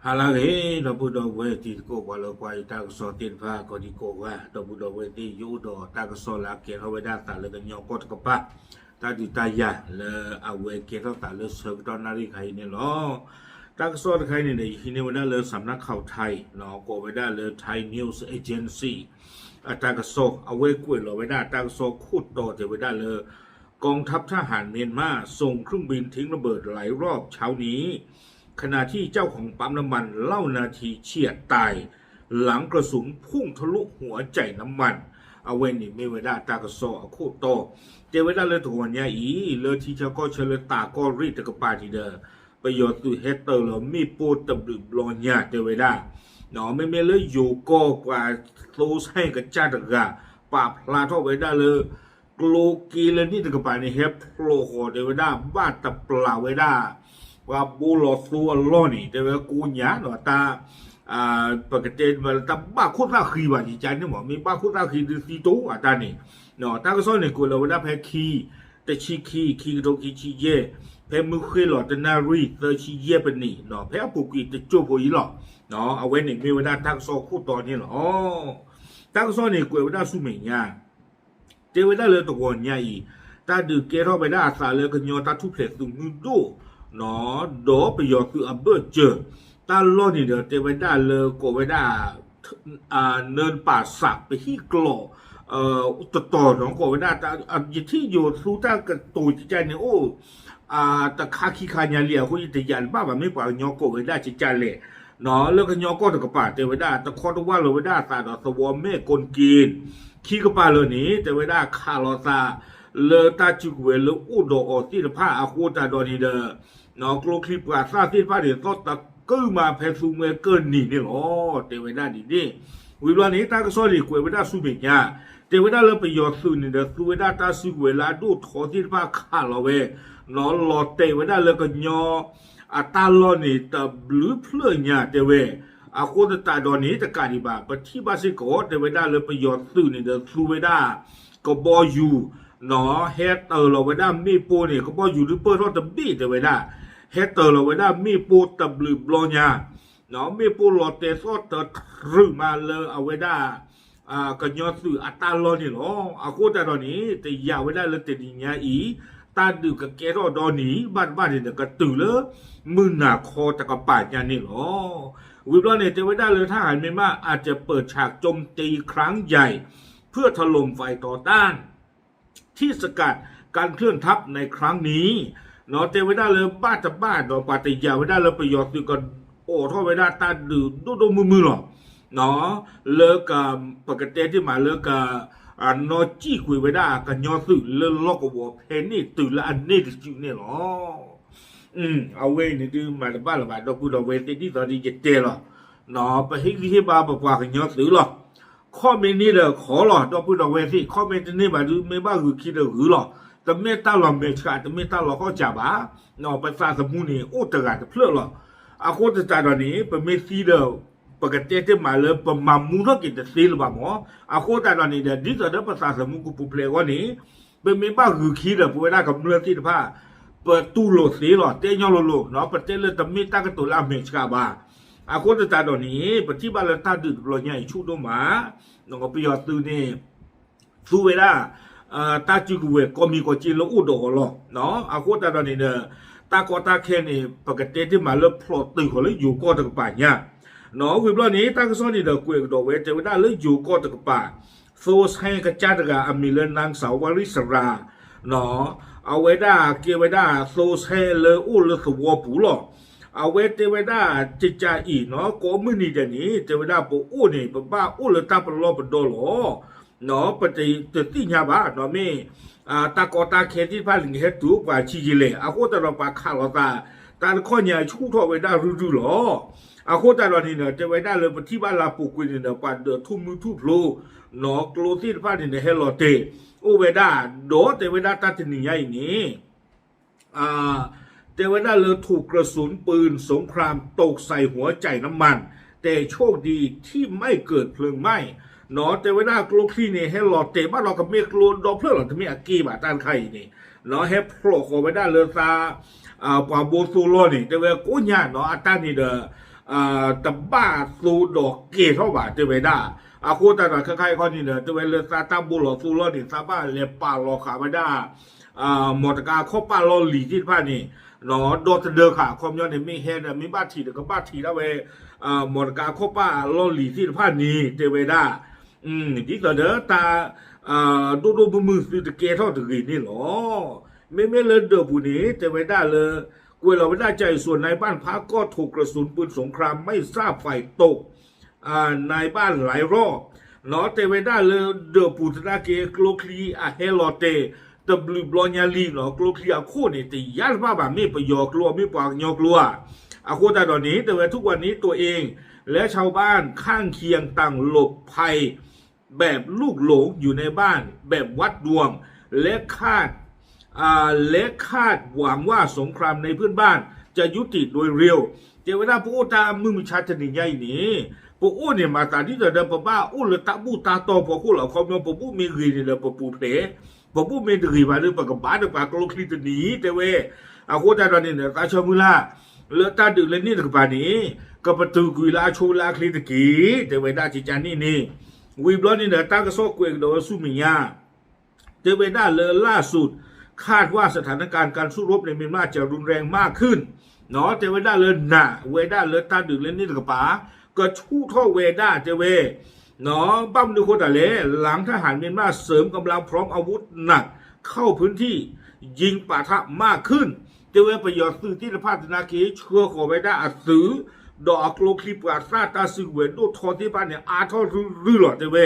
ဟါလၢအဂ့ၤ ဒီပုၢ်ဒီဝဲၢ်တံၤသကိး ပှၤလၢကွၢ်ယတၢ်ကစီၣ်သ့ၣ်တဖၣ် ကိးဒံကိးဂၤ ဒီပုၢ်ဒီဝဲၢ်သ့ၣ် ယအိၣ်ဒီးတၢ်ကစီၣ်လၢအကဲထီၣ်ဝဲဒၣ်အသးလၢကညီကီၢ်တကပၤ တၢ်ဒုးတၢ်ယၤလၢအဝဲကဲထီၣ်သးလၢဆၢကတီၢ်နၣ်ရံၣ်ခါအံၤန့ၣ်လီၤ. တၢ်ကစီၣ်တခါအံၤန့ၣ်ဒီး ယဟံးန့ၢ်ဝဲဒၣ်လၢ စၤနၣ်ခီၣ်ထါအံၤ ကိးဝဲဒၣ်လၢ Thai News Agency အတၢ်ကစီၣ် အဝဲကွဲးလီၤဝဲဒၣ်တၢ်ကစီၣ်ခိၣ်တီတဲဝဲဒၣ်လၢ กองทัพทหารเมียนมาส่งเครื่องบินทิ้งระเบิดหลายรอบเช้านี้ ขณะที่เจ้าของปั๊มน้ำมันเล่านาทีเฉียดตาย หลังกระสุนพุ่งทะลุหัวจ่ายน้ำมัน အဝဲန့ၣ်မ့ၢ်ဝဲဒၣ်တၢ်ကစီၣ်အခိၣ်တီ တဲဝဲဒၣ်လၢတဂီၤညါအံၤ လၢထံဆၢကီၢ်ဆၢလၢတၢ်ကီၢ်ရ့ၣ်တကပၤန့ၣ်ဒီး ပယီၤသုးဟဲတၢၤလီၤမ့ၣ်ပိၢ်တဘျုးဘျီညါတဲဝဲဒၣ် မ့မ့ၢ်လၢယိၤကီၢ်ပှၤသိဆဲကစၢ်တဂၤ ပာ်ဖျါထီၣ်ဝဲဒၣ်လၢ ကျိက့လၢန့ၣ်တကပၤန့ၣ် ဟဲဖျိးဃီၤတဲဝဲဒၣ် ဘၣ်တပျၢ်ဝဲဒၣ် ပှၤဘိလီၤသိအလီၢ်န့ၣ် တဲဝဲကိးညါဒီးတၢ် ပကတဲမ့ၢ်လၢတၢ်ဘၣ်ခိၣ်သၣ်ဃံဘၣ်ယကါန့ၣ်မ့ၢ် မ့ၢ်ဘၣ်ခိၣ်သၣ်ဃံဒုးသံတိၢ်အတၢ်န့ၣ် တၢ်ကစီၣ်န့ၣ်ကွဲးလီၤဝဲဒၣ်ဖဲခံ တဆံခံ ခံကထိခံဆံယဲၢ် ဖဲမုၢ်ဃ့ၢ်လီၤတနၣ်ရံၣ်သၢဆံယဲၢ်ပနံး ဖဲအပူၤကွံာ်တကၠိၢ်ဖိအံၤလီၤ. အဝဲန့ၣ်မ့ၢ်ဝဲဒၣ်တၢ်ကစီၣ်ခိၣ်တီန့ၣ်လီၤ. တၢ်ကစီၣ်န့ၣ်ကွဲးဝဲဒၣ်ဆူမဲာ်ညါ တဲဝဲဒၣ်လၢတဂီၤညါအံၤ တၢ်ဒုးကဲထီၣ်ဝဲဒၣ်အသးလၢကညီတၢ်ထူၣ်ဖျဲးသုးမုၢ်ဒိၣ် ဒီးပယီၤသုးအဘၢၣ်စၢၤ တၢ်လီၢ်န့ၣ်ဒီးတဲဝဲဒၣ်လၢကိးဝဲဒၣ် နၢပာ်စးပဟံၣ်ကျိး တတီၤနီၤ ကိးဝဲဒၣ် ယထံၣ်ယိၤသူတၢ်ကတိၤကကၢ်န့ၣ်အိၣ် တခါခံခါညါလံ အဃိယတယာ်တဘၣ်ဘၣ် မ့ၢ်ပှၤကညီကိးဝဲဒၣ်ကကၢ်လဲၣ် လၢကညီကီၢ်တကပၤတဲဝဲဒၣ် တခီတဝၢ်လီၤဝဲဒၣ်အသးဒီးသဝီမဲၢ်ကိၣ်က့ ခံကပၤလၢာ်န့ၣ် တဲဝဲဒၣ်ခးလီၤသး လၢတၢ်စုကဝဲၤလၢအိၣ်ဒီးအီၤသ့ၣ်တဖၣ်အဃိသတးဒီးန့ၣ်ဒီး ကျိချံမျိာ်သၣ်သ့ၣ်တဖၣ်န့ၣ် သီၣ်တကုာ်မးဖဲသူမှဲကၢၢ်နံၤန့ၣ်လီၤ တဲဝဲဒၣ်ဒ်န့ၣ် ဝံၤဘျီန့ၣ် တၢ်ကစီၣ်န့ၣ်ကွဲးဝဲဒၣ်ဆူမဲာ်ညါ တဲဝဲဒၣ်လၢပယီၤသုးန့ၣ်ဒီး သူဝဲဒၣ်တၢ်စုကဝဲၤလၢအဒိၣ်ထီသ့ၣ်တဖၣ်ခးလီၤဝဲ လီၤတဲာ်ဝဲဒၣ်လၢကညီ အတၢ်လီၢ်န့ၣ် တဘျုးဖျၢၣ်ညါတဲဝဲ အဃိသတးဒီးန့ၣ် တကးဒံးဘၣ် ပထံၣ်ဘၣ်စ့ၢ်ကီး တဲဝဲဒၣ်လၢပယီၤသုးန့ၣ်ဒီး သူဝဲဒၣ် ကဘီယူၤ ဟဲတၢၤလီၤဝဲဒၣ်မ့ၣ်ပိၢ်န့ၣ် ကဘီယူၤဒုးပၢၢ်ထီၣ်တဘ့ၣ်တဲဝဲဒၣ် ဟဲတၢၤလီၤဝဲဒၣ်မ့ၣ်ပိၢ်တဘျုးဘျီညါ မ့ၣ်ပိၢ်လီၤတဲာ်သီၣ်တတြူာ်မးလၢအဝဲဒၣ် ကညီသုးအတၢ်လီၢ်န့ၣ်လီၤ. အဃိသတးဒီးန့ၣ် တယာ်ဝဲဒၣ်လၢတနံၤညါအံၤ တၢ်ဒုးကကဲထီၣ်ဒီနံၤ ဘၣ်တဘၣ်န့ၣ်ဒီး ကတုၤလၢမုၢ်နၤခီတကပၤညါန့ၣ်လီၤ. ဝံၤဘျီန့ၣ် တဲဝဲဒၣ်လၢ ทหารเมียนมาอาจจะเปิดฉากโจมตีครั้งใหญ่ เพื่อถล่มฝ่ายต่อต้านที่สกัดการเคลื่อนทัพในครั้งนี้ တဲဝဲဒၣ်လၢဘၣ်တဘၣ်ဒီး ပှၤတယာ်ဝဲဒၣ်လၢပယီၤသုးကအိးထီၣ်ဝဲဒၣ်တၢ်ဒုးဒိၣ်ဒိၣ်မုၢ်မုၢ်လီၤ. လၢက ပကတဲတ့ၢ်မးလၢက နီၢ်စံၣ်ကွံာ်ဝဲဒၣ်ကညီသုးလၢလီၢ်ကဝီၤဖဲန့ၣ်တုၤလၢအန့ၣ်တစုန့ၣ်လီၤ. အဝဲအံၤန့ၣ်ဒုးမၤတဘၣ်လၢၤဘၣ် ဒီပုၢ်ဒီဝဲၢ်သ့ၣ် ဒ်သိးဒ်ယတဲလီၤ. ပဟ့ၣ်ဂံၢ်ဟ့ၣ်ဘါပပှၤကညီသုးလီၤ. ခီမ့ၢ်န့ၢ်ဒီးခီလီၤ ဒီပုၢ်ဒီဝဲၢ်သ့ၣ် ခီမ့ၢ်တန့ၢ်ဘၣ်ဒုး မ့ၢ်ဘၣ်ဂုာ်ခံဒီးဂုာ်လီၤ. တမ့ၢ်တၢ်လီၤမဲာ်ဆှး တမ့ၢ်တၢ်လီၤဟီၣ်စၢၤဘၣ်. ပသးသမူန့ၣ် အိၣ်တဂၤတဖျၢၣ်လီၤ. အဃိသတးဒီးန့ၣ် ပမ့ၢ်သံဒီး ပကတဲတ့ၢ်မးလၢပမၤမူထီၣ်က့ၤတသ့လၢၤဘၣ်မး. အဃိသတးဒီးန့ၣ်ဒီး ဒ်သိးဒီးပသးသမူကပူၤဖျဲးအဂီၢ်န့ၣ် ပမ့ၢ်ဘၣ်ဂုာ်ခံဒီးပဝဲဒၣ်ကမျၢၢ်သ့ၣ်တဖၣ် ပတူၢ်လိာ်သ့လီၤ တဲညီလိၤလိၤ ပတဲလၢတမ့ၢ်တၢ်ကတိၤလၢအမဲာ်ဆှးဘၣ်. အဃိသတးဒီးန့ၣ် ပထံၣ်ဘၣ်လၢတၢ်ဒုးတဘျီညါအံၤဆူၣ်ဒိၣ်မး ပယီၤသုးန့ၣ် သူဝဲဒၣ် တၢ်စုကဝဲၤကိးမံၤကိးက့လၢအိၣ်ဒီးအီၤလီၤ. အဃိသတးဒီးန့ၣ်ဒီး တၢ်ကီတၢ်ခဲန့ၣ် ပကတဲတ့ၢ်မးလၢဖျိးတုာ်ဃီၤလၢယိၤကီၢ်တကပၤညါ ဝံၤဘျီန့ၣ် တၢ်ကစီၣ်န့ၣ်ဒီးကွဲးကဒီးဝဲ တဲဝဲဒၣ်လၢယိၤကီၢ်တကပၤ သိဆဲကစၢ်တဂၤအမံၤလၢ နၢင်းစၢဝါရံစရၤ အဝဲဒၣ်ကဲဝဲဒၣ်သိဆဲလၢအိၣ်လၢသဝီပူၤလီၤ. အဝဲတဲဝဲဒၣ် ကကၢ်အံၤနီၤ ကိးမုၢ်နံၤဒဲးန့ၣ် တဲဝဲဒၣ်ပအိၣ်န့ၣ် ပဘၣ်အိၣ်လၢတၢ်ပလီၢ်ပဒီလီၤ. ပတသ့ၣ်ညါဘၣ်နီၤ မ့ၢ် တၢ်ကီတၢ်ခဲသ့ၣ်တဖၣ်န့ၣ် ကဟဲတုၤအိၣ်ပှၤဆံးယံာ်လဲၣ်. အဃိသတးဒီးပှၤခးလိာ်သး တၢ်တခီညါဆူၣ်ထီၣ်ဝဲဒၣ်ရုၢ်ရုၢ်လီၤ. အဃိသတးဒီးန့ၣ်ဒီး တဲဝဲဒၣ်လၢပထံၣ်ဘၣ်လၢအပူၤကွံာ်န့ၣ်ဒီး ပှၤဒၢးထူၣ်မုၢ်ထူၣ်ဖျိ နီၤကျိသ့ၣ်တဖၣ်န့ၣ်ဒီး ဟဲလီၤတဲာ်အိၣ်ဝဲဒၣ် ဒီးတဲဝဲဒၣ်တၢ်တနံၤညါအံၤန့ၣ် တဲဝဲဒၣ်လၢ ถูกกระสุนปืนสงครามตกใส่หัวจ่ายน้ำมัน แต่โชคดีที่ไม่เกิดเพลิงไหม้ နီၤတဲဝဲဒၣ်ကျိချံန့ၣ် ဟဲလီၤတဲာ်ဘၣ်ဒီးကမ့ၢ်ကျိဒီဖျၢၣ်လီၤ တမ့ၢ်အက့ဘၣ်တၢ်တခါအံၤန့ၣ် နီၤဟဲဖျိးဃီၤဝဲဒၣ်လၢသး ပှၤဘိသိလီၢ်န့ၣ် တဲဝဲကိးညါနီၤ အတၢ်န့ၣ်ဒီး တဘၣ်သိဒီးကဲၤထီၣ်ဘၣ် တဲဝဲဒၣ်. အဃိသတးဒီး ခဲခါအံၤခီန့ၣ်ဒီး တဲဝဲလၢသးတၢ်ဘိလီၤသိလီၢ်န့ၣ် သးဘၣ်လဲၤပာ်လီၤဃာ်ဝဲဒၣ် မီတကါခီၣ်ပာ်လီၢ်လံၤသ့ၣ်တဖၣ်န့ၣ် ဒီးတဒၢခး အခီပညီန့ၣ် မ့ၢ်ဟဲဒီး မ့ၢ်ဘၣ်ထံးဒီး ကဘၣ်ထံးဒၣ်ဝဲ မီတကါခီၣ်ပာ်လီၢ်လံၤသ့ၣ်တဖၣ်န့ၣ် တဲဝဲဒၣ် ဒ်သိးဒီးတၢ် ဒိၣ်ဒိၣ်မုၢ်မုၢ်သုတကဲထီၣ်တဂ့ၤန့ၣ်လီၤ. မ့မ့ၢ်လၢဒၢးပူၤန့ၣ် တဲဝဲဒၣ်လၢ ကွဲးလီၤဝဲဒၣ် จ่าอิสวนในบ้านพระก็ถูกกระสุนปืนสงครามไม่ทราบฝ่ายตก ในบ้านหลายรอบ တဲဝဲဒၣ်လၢဒၢးပူၤသနာ်က့ ကျိချံအဟဲလီၤတဲာ် တဘျုးဘျီညါလံနီၤ ကျိချံအခိၣ်န့ၣ် တယါတဘၣ်ဘၣ် မ့ၢ်ပယီၤကျိ မ့ၢ်ပှၤကညီကျိဧါ. အဃိသတးဒီးန့ၣ် တဲဝဲ ทุกวันนี้ตัวเอง และชาวบ้านข้างเคียงต่างหลบภัย แบบลูกหลงอยู่ในบ้านแบบวัดดวง และคาด และคาดหวังว่าสงครามในเพื่อนบ้านจะยุติโดยเร็ว တဲဝဲဒၣ်ပအိၣ်တၢ်မုၢ်မဆါတနံၤညါအံၤန့ၣ် ပအိၣ်န့ၣ်မၤသးဒ်သိးဒီး ပဘၣ်အိၣ်လၢတၢ်ဘူၣ်တၢ်တီၢ်ဖီခိၣ်လီၤ. အခီပညီ ပဘူၣ်မ့ၢ်ဂ့ၤန့ၣ်ဒီး ပပူၤဖျဲး, ပဘူၣ်မ့ၢ်တဂ့ၤဘၣ်ဒီး ပကဘါတပၤကျိချံတနံၤ တဲဝဲ. အဃိသတးဒီးန့ၣ်ဒီး သးဆၢမုၢ်လၢ် လၢတၢ်ဒုးလၢန့ၣ်တကပၤန့ၣ် ကပတုာ်ကွံာ်လၢအဆိလၢအချ့တက့ၢ် တဲဝဲဒၣ်ကကန့ၣ်န့ၣ်. ဝံၤဘျီန့ၣ်ဒီး တၢ်ကစီၣ်ကွဲးကဒီးဝဲဆူမဲာ်ညါ တဲဝဲဒၣ်လၢ ล่าสุด คาดว่าสถานการณ์การสู้รบในเมียนมาจะรุนแรงมากขึ้น တဲဝဲဒၣ်လၢနးဝဲဒၣ်လၢတၢ်ဒုးလၢန့ၣ်တကပၤ ကဆူၣ်ထီၣ်ဝဲဒၣ် တဲဝဲ ဘၣ်မနုၤအဃိသတးလဲၣ် หลังทหารเมียนมาเสริมกำลังพร้อมอาวุธหนักเข้าพื้นที่ ยิงปะทะมากขึ้น တဲဝဲပယီၤသုးသ့ၣ်တဖၣ်သနာ်က့ ဆှၢဃီၤဝဲဒၣ်အသုး ဒီးအကျိချံပှၤသၣ်တၢ်စုကဝဲၤဒိၣ်ထီသ့ၣ်တဖၣ်န့ၣ် အါထီၣ်ရုၢ်ရုၢ်လီၤ တဲဝဲ.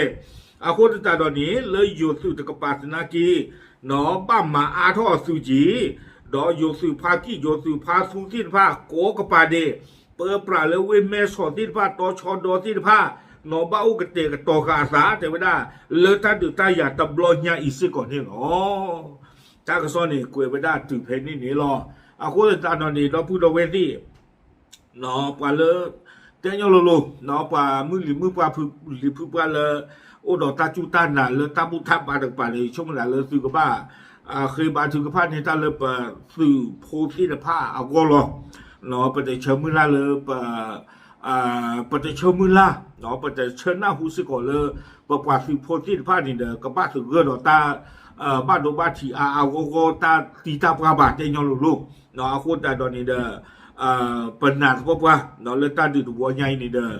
အဃိသတးဒီးန့ၣ် လၢယိၤသုးတကပၤသနာ်က့ ဘၣ်မၤအါထီၣ်အသုးက့ၤ ဒီးယိၤသုးဖါကံၣ် ယိၤသုးဖါသူသ့ၣ်တဖၣ် ကိးကပၤဒဲး ပၢပြးလၢဝ့ၢ်မဲဆီးသ့ၣ်တဖၣ် တီဆှီဒီသ့ၣ်တဖၣ် ဘၣ်အိၣ်ကတဲာ်ကတီၤဃာ်အသး တဲဝဲဒၣ် လၢတၢ်ဒုးတၢ်ယၤတဘျီညါအံၤစ့ၢ်ကီးန့ၣ်လီၤ. တၢ်ကစီၣ်န့ၣ် ကွဲးဝဲဒၣ်တုၤဖဲန့ၣ်န့ၣ်လီၤ. အဃိသတးဒီးန့ၣ် ဒီပုၢ်ဒီဝဲၢ်သ့ၣ် ပှၤလၢ တဲညီလိၤလိၤ ပှၤမုၢ်လံၤမုၢ်ပှၢ်ဖုလံၤဖုပှၢ်လၢ အိၣ်ဒီးတၢ်စူၢ်တၢ်နာ်လၢတၢ်ဘူၣ်တၢ်ဘါတကပၤန့ၣ် ယဆိကမိၣ်ဒၣ်လၢသုကဘၣ် ဃ့ဘါထုကဖၣ်န့ၢ်တၢ်လၢပသုးဖိသ့ၣ်တဖၣ်အဂီၢ်လီၤ. ပတဆၢမုၢ်လၢ်လၢပ ပတဆၢမုၢ်လၢ် ပတဆၢနၢ်ဟူစ့ၢ်ကီးလၢ ပပှၤသုးဖိသ့ၣ်တဖၣ်န့ၣ်ဒီး ကဘၣ်သဂၢၢ်ဒီးတၢ် ဘၣ်ဒိဘၣ်ထံးအါအါဂီၢ်ဂီၢ် တၢ်သံတၢ်ပှၢ်ဘၣ် တဲညီလိၤလိၤ. အဃိသတးဒီးန့ၣ်ဒီး ပနာ်သပှၢ်ပှၢ် လၢတၢ်ဒုးတဝီညါအံၤန့ၣ်ဒီး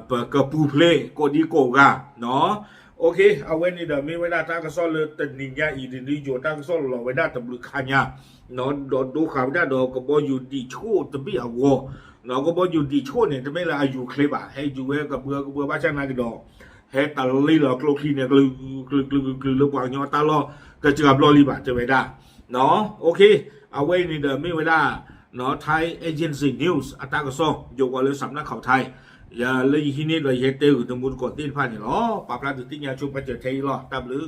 ပကပူၤဖျဲးကိးဒံကိးဂၤ အဝဲန့ၣ်ဒီးမ့ၢ်ဝဲဒၣ်တၢ်ကစီၣ်လၢတနံၤညါအံၤ ဒ်ယိၤတၢ်ကစီၣ်လီၤဝဲဒၣ်တဘျုးခါညါ ဒီးဒိဃာ်ဝဲဒၣ်ဒီးကဘီယူၤဒံးဆိၣ်တဘ့ၣ်အဂီၢ်, ကဘီယူၤဒံးဆိၣ်န့ၣ် တမ့ၢ်လၢအယူၤချ့ဘၣ်, ဟဲယူၤဝဲကဘှၢကဘှၢဘၣ်ဆၣ်နာ်က့ဒီး ဟဲတလ့လီၤကျိချံန့ၣ် ကလုာ်ကလုာ်ကလုာ်ကလုာ်လၢပှၤကညီတၢ်လီၢ် တစှၤဘျီလံဘၣ် တဲဝဲဒၣ်. အဝဲအံၤန့ၣ်ဒီးမ့ၢ်ဝဲဒၣ် Thai Agency News အတၢ်ကစီၣ် ယိၤကီးလၢ สำนักข่าวไทย လၢယဟံးန့ၢ်ဒီးယဟဲတဲဂုာ်တမူတကိးသ့ၣ်တဖၣ်န့ၣ်လီၤ. ပာ်ဖျါဒုးသ့ၣ်ညါဆိပာ်စၢၤထဲအံၤလီၤ. တၢ်ဘျုး